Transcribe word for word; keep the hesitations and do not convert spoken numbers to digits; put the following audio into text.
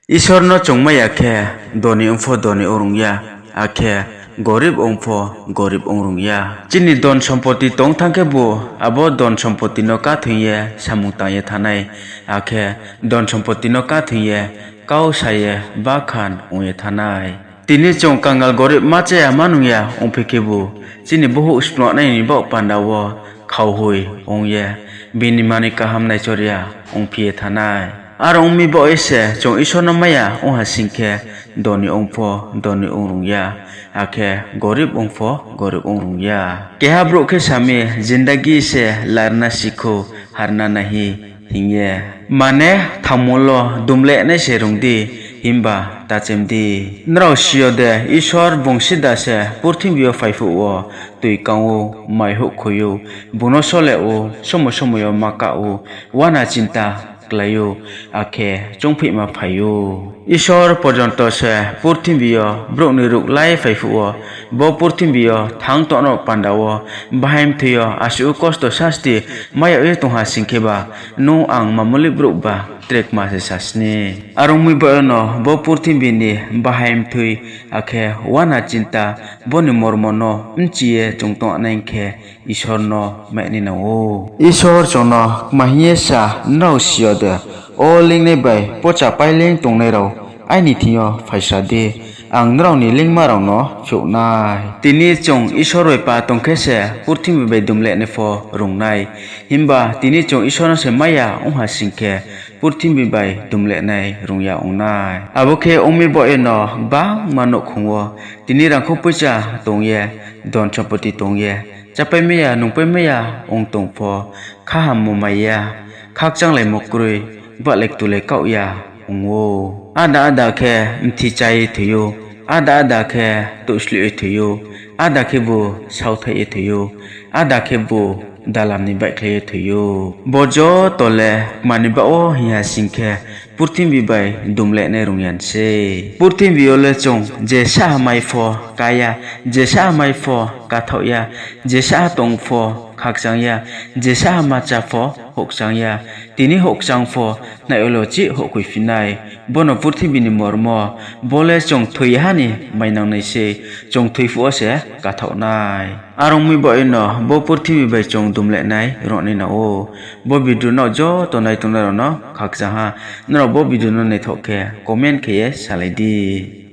Isorno chongmaya khe doni wngpho doni wng rwngya, akhe gorib wngpho gorib wng rwngya. Chini don sompoti tong thangkhe bo abo don sompotino kathwingye samung tangye thanai, akhe don sompotino kathwingye kau saye bakhan wngye thanai. Tini chwng kangal gorib ma chaya ma nungya wngphi khe bo chini buhuk sploknaini bok pandao khauhui wngye bini manwi kaham naichorya wngphiye thanai. Aro wngmi bo ese chwng Isorno maya wngha singkhe doni wngpho doni wng rwngya, akhe gorib wngpho gorib wng rwngya. Keha borok khe sami, "Jindagi se larna sikho, harna nahi," hingye. Mane, thamulo dumlenai se rwngdi, himba tachemdi. Nrao sio de, Isor bungsi da se purthimbi o phaiphuk o twi kang-o, mai huk khoi-o, buno sole-o, somo somoyo ma ka-o, wana chinta klai-o, akhe chongphima phai-o. Isor porjonto se purthimbi o borokni ruk lai phai phuo, bo purthimbi o thang tongno panda o, bahai mthwi o, aswk kosto sasti maya wi tongha singkhe ba, nwng ang mamuli borok ba trekma se sasni. Arwngmi boyono bo purthimbi ni bahai mthwi akhe wana chinta boni mormo no mchiye chwng tong nai khe, Isorno maini nango. Isor chwngno kma hiye sa, nrao sio de, o lengnai bai pocha paileng tongnairao aini thwio phaisa di, ang nraoni lengmarokno phiuknai. Tini chwng Isor bai pa tongkhe se purthimbi bai dumlenai pho rwngnai. Himba tini chwng Isorno se maya wngha singkhe purthimbi bai dumlenai rwngya wngnai. Abo khe wngmi bo eno gbangma nukhungo tini rangkhok poicha tongye, don sompoti tongye, chapai maya, nungpai maya wng tong pho, kha hammo maiya, khakchang laimo kwrwi, bahlai twlai kaohya wngo. Ada ada khe mthi chaiwi thwio, ada ada khe tusliwi thwio, ada khe bo sauthaiwi thwio, ada khe bo dalamni baikhlaiwi thwio. Bo joto le kmani ba-o hiya singkhe, purthimbi bai dumlenai rwngyan se. Purthimbi o le chwng je saha mai pho kaya, je saha mai pho kathaohya, je saha tong pho khakchangya, je saha macha pho hokchangya, tini hokchang pho naiolo chi hokhui phinai. Bono purthimbi ni mormo, bo le chwng thwi hani mainang nai se, chwng thwi phuo se kathaohnai. Arwngmi bo eno bo purthimbi bai chwng dumlenai rwngnai nao. Bo video no joto naitongnai rokno khakchang ha. Norok bo video no naithok khe comment khe salai di.